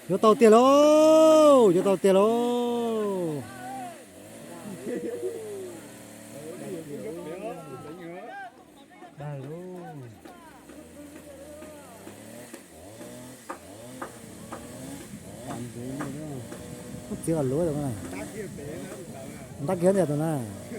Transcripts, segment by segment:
Yuav tau tiag lauj, yuav tau tiag lauj. Txiv luv, ntab kiag tias tus na. Tus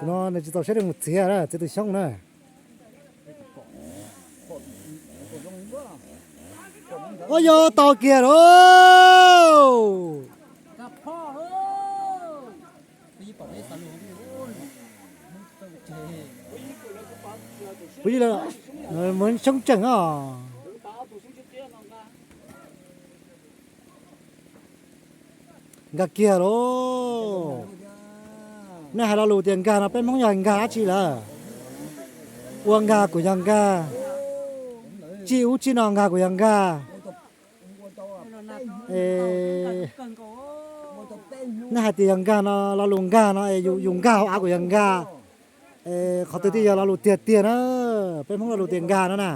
no nws tsis txaus siab rau mus txiav na, txiav tus xyoob na. Ua yog tau kiag lauj. Kuv yog mus xyoob tseem os. Nkag kiag lauj. Nej hais lo lus tias nkag no peb Hmoob yog nkag dab tsi lawm? Ua nkag kuj yog nkag, txij ub txij no nkag kuj yog nkag. Nej hais tias yog nkag no, lo lus nkag no es yus nkag hauv av kuj yog nkag. Qhov twg thiaj yog lo lus tiag tiag na? Peb Hmoob lo lus tias nkag no na.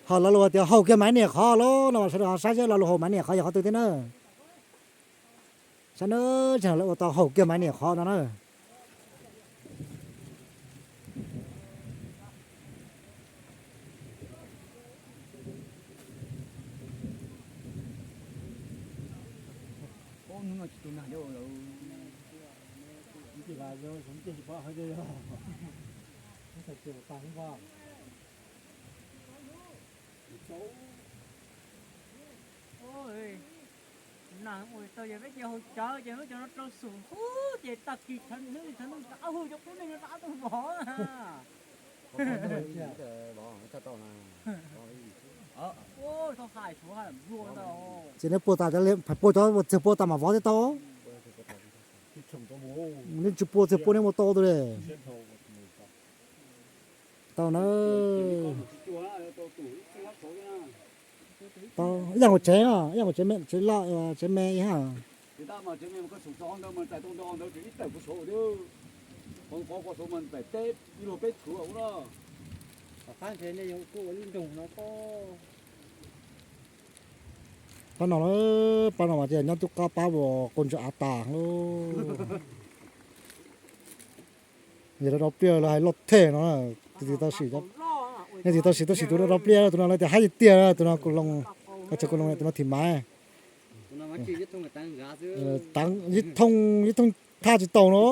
Ho lo lus tias haus kiag Maiv Niam qhov los no, sawv daws ho saib seb lo lus haus Maiv Niam qhov yog qhov twg thiab na. Saib na, lawv ua tau haus kiag Maiv Niam qhov no na. Nag ua tau yog peb ces haus cawv ces muab cov no rau xum hub ces tag kis tshav ntuj tshav ntuj rov qab hu cov qub neeg no rov qab tuaj mov. Ces neb puag tas, puag cov txiag puag tas mam vov thiaj tau. Neb tsis puag txiag puag neb muab tau tus li. Tau na. Tau ib yam nkaus tsev, ib yam nkaus tsev me, tsev loj, tsev me ib yam. Pab no, pab no mas nyob tub qab pab ua qau ntsa av tas lauj. Yog rau pliaj lawv hais loj thej no, tus twg tau sim, nej twg tau sim tau sim tus rau pliaj, tus no lawv tias haib tiag tiag, tus no kuv loo, tus no thim maiv. Ib thooj, ib thooj thaj tsis tau no.